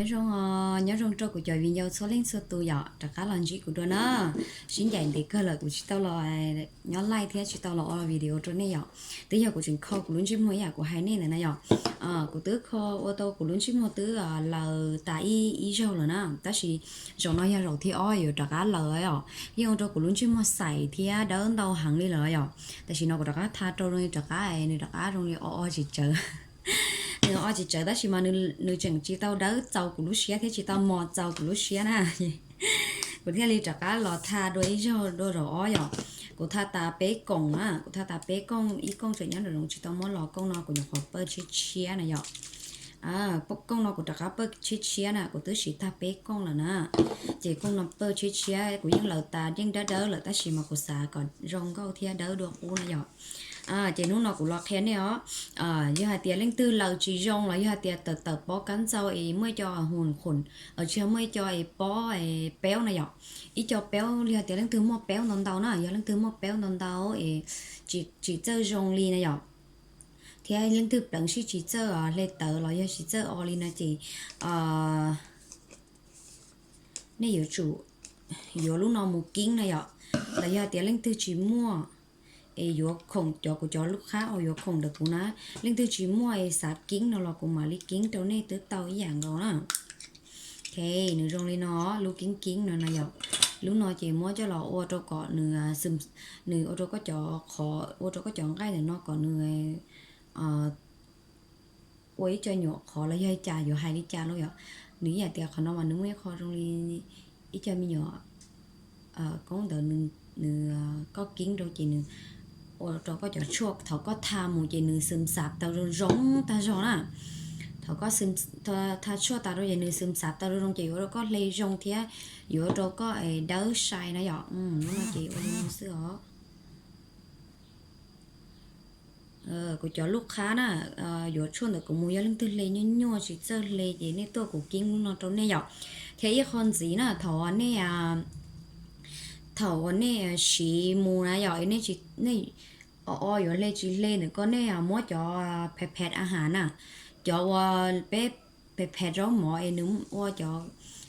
Nyob zoo, nyob zoo rau kuv cov viv ncaus txhua leej txhua tus yom, rov qab los ntsib kuv dua na. Sib ncaim ntev kawg lawm kuv tsis tau los nyob live thiab tsis tau los ua video rau nej yom. Twb yog kuv tseem kho kuv lub ntsej muag ib yam kuv hais nej ntawd na yom. Kuv twb kho ua tau kuv lub ntsej muag twb laws tas ib ib zaug lawm na, tab sis zaum no yog zaum thib ob yuav rov qab laws yom. Yeej ua rau kuv lub ntsej muag xaim thiab dawb ntau heev li lawm yom. Tam sim no kuv rov qab tha rau zoo li rov qab, nws rov qab zoo li o o tsis tsawv. Nws o o tsis tsawv tab sis mas nws tseem tsis tau dawb txaus kuv lub siab thiab tsis tau mos txaus kuv lub siab na. Kuv thiaj li rov qab los tha dua ib zaug dua zaum ob yom. Kuv tha tas peb koom na, kuv tha tas peb kooj, ib kooj tseem nyob nraum zoov tsis tau muab los, kooj no kuv nyuam qhuav pawj tshiab tshiab na yom. Kooj no kuv rov qab pawj tshiab tshiab na, kuv twb siv tag peb kooj lawm na. Ces kooj no pawj tshiab tshiab kuv yeej laws tas yeej dawb dawb lawm tab sis mas kuv xav kom zoo nkauj thiab dawb dua qub na yom. Ces hnub no kuv los qhia nej os, yog hais tias leej twg laws tsis zoo los yog hais tias tawm tawm pob kab ntxau es muaj ib co hum qhum, tsis yog, muaj ib co es pob es peub na yom. Ib co peub li hais tias leej twg muaj peub ntau ntau na, yog leej twg muaj peub ntau ntau es tsis txawj zoo li na yom, thiab leej twg pleev sij tsis txawj hle tawv los yog tsis txawj o li no ces nej yuav tsum yuav lub no mus kieb na yom. Los yog tias leej twg tsis muaj es yuav khoom, cov kuv cov lub qhab uas yuav khoom ntawm kuv na, leej twg tsis muaj es xav kieb no los kuv mam li kieb rau nej twb tau ib yam nkaus na. Ok, nws zoo li no, lub kieb kieb no na yom. Lub no ces muab coj los ua rau kom nws, nws ua rau koj cov qhov, ua rau koj cov nqaij ntawm no kom nws ua ib co nyuam qhov los yog li cas yuav hais li cas lauj yom. Nws ib yam tias qhov no mas nws muaj ib qho zoo li ib co me nyuam koob ntawd, nws, koj kieb rau ces nws ua rau koj cov tshuaj thaum koj tha mus ces nws xwm xam tau zoo zoo tag zog na. Thaum koj tha tshuaj tas rau ces nws xwm xam tau zoo zoo ces yuav ua rau koj hle zoo thiab yuav ua rau koj dawb sai na yom. Lub no ces ua li no xwb os. Kuv cov lub qhab na, yuav tshuaj ntawm kuv mus, yog leej twg hle nyuaj nyuaj tsis txawj hle ces nej tuaj kuv kieb lub no rau nej yom. Thiab ib qho ntxiv na, thaum nej, thaum uas nej siv mus na yom, nej o o yuav hle tsis hle ntawm ko, nej muab cov phem phem a has na, cov uas peb phem phem zaub mov es nws ua cov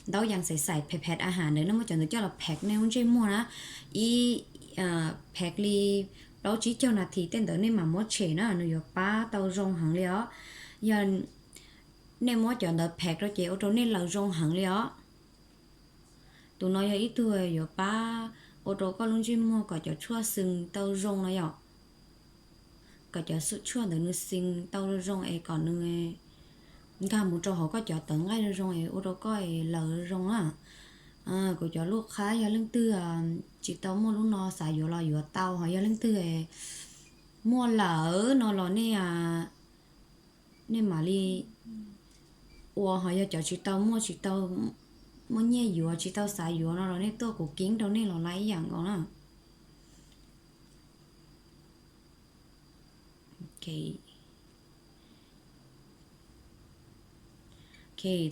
ntaub yas xaim xaim phem phem a has ntawd, nej muab cov ntawd coj los phem nej lub ntsej muag na, ib phem li plaub tsib caug nas this tej ntawd nej mam muab tshem na, nws yuav pab tau zoo heev li os. Yog nej muab cov ntawd phem rau ces ua rau nej laws zoo heev li os. Tus no yog ib tug yuav pab ua rau koj lub ntsej muag kom cov tshuaj xwm tau zoo no yom. Kom cov tshuaj ntawd nws xwm tau zoo zoo es kom nws nkag mus rau hauv koj cov tawv nqaij zoo zoo es ua rau koj es laws zoo na. Kuv cov lub qhab yog leej twg tsis tau muaj lub no xav yuav los yuav tau, ho yog leej twg muaj lawm no los nej, nej mam li ua, ho yog cov tsis tau muaj, tsis tau muaj nyiaj yuav, tsis tau xav yuav no los nej tuaj kuv kieb rau nej los lawm ib yam nkaus na. Ok,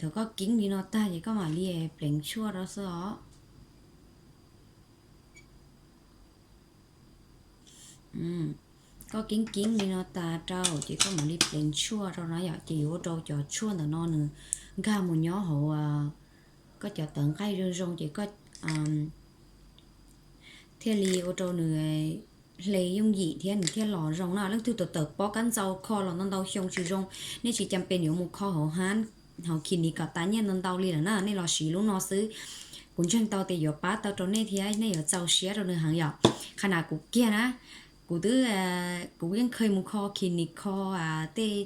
thaum koj kieb li no tag ces koj mam li pleev tshuaj rau xwb os. Koj kieb kieb li no tas rau ces koj mam li pleev tshuaj rau na yom, ces yuav ua rau cov tshuaj ntawm no nws nkag mus nyob hauv koj cov tawv nqaij zoo zoo ces koj thiaj li ua rau nws hle yooj yim thiab nws thiaj los zoo na. Leej twg tawm tawm pob kab ntxau kho los ntau ntau xyoo tsis zoo, nej tsis cas pes yuav mus kho hauv hab, hauv khis nis kom tas nyiaj ntau ntau li lawm na, nej los siv lub no xwb. Kuv ntseeg tau tias yuav pab tau rau nej thiab nej yuav txaus siab rau nws heev yom. Qhov no kuv kiag na, kuv twb, kuv yeej kheev mus kho khis nis kho tej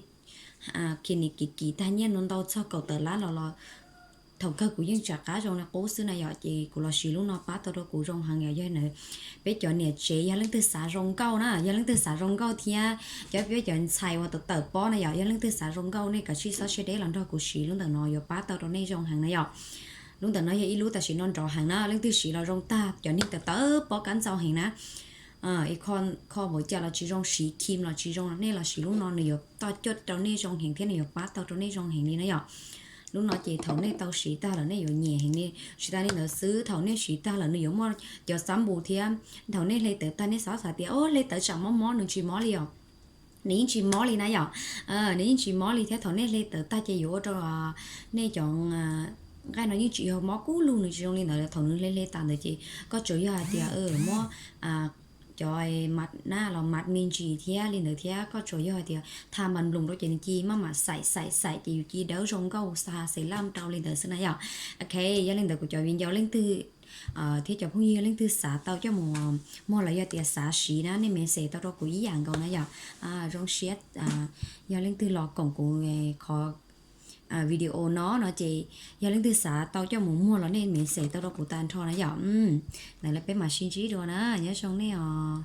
khis nis kim kim tag nyiaj ntau ntau txog kaum tawm lab los los thaum kawg kuv yeej tsam qab zoo li qub xwb na yom, ces kuv los siv lub no pab tau rau kuv zoo heev yom. Yog na, peb cov niam tsev yog leej twg xav zoo nkauj na, yog leej twg xav zoo nkauj thiab cov peb cov ntxhais uas tawm tawm pob na yom, yog leej twg xav zoo nkauj nej kav tsij txhob siab deb los nrog kuv siv lub ntawm no yuav pab tau rau nej zoo heev na yom. Lub ntawm no yog ib lub tam sim no nrov heev na, leej twg siv los zoo tag, cov neeg tawm tawm pob kab ntxau heev na. Kho npaum cas los tsis zoo, siv khim los tsis zoo, nej los siv lub no nws yuav toj cuaj rau nej zoo heev thiab nws yuav pab tau rau nej zoo heev li na yom. Lub no ces thaum nej tau siv tag lawm nej yuav nyiam heev li. Tsis tas li ntawd xwb, thaum nej siv tag lawm nws yuav muaj cov xab npus thiab. Thaum nej hle tawv tag nej xav xav tias o hle tawv tsam mob mob, nws tsis mob li os. Nws yeej tsis mob li na yom. Nws yeej tsis mob li thiab thaum nej hle tawm tag ces yuav ua rau nej cov nqaij no yeej tsis yog mob kub lug, nws tsis zoo li ntawd. Thaum nws hle hle tas ntawd ces koj tsuas yog hais tias muab cov mas na los mas me ntsis thiab li ntawd thiab koj tsuas yog hais tias tha mas nploos rau ces nws cia li maj mam xaim xaim xaim ces yus cia li dawb zoo nkauj xa xev laj rau li ntawd xwb na yom. Ok, yog li ntawd kuv cov viv ncaus leej twg thiab cov phooj ywg leej twg xav tau coj mus muag los yog tias xav siv na nej message tau rau kuv ib yam nkaus na yom. Zoo siab yog leej twg los koom kuv qhov video no no ces yog leej twg xav tau coj mus muag los nej message tau rau kuv tag nrho na yom. Ntawd lawm peb mam sib ntsib dua na, nyob zoo nej os.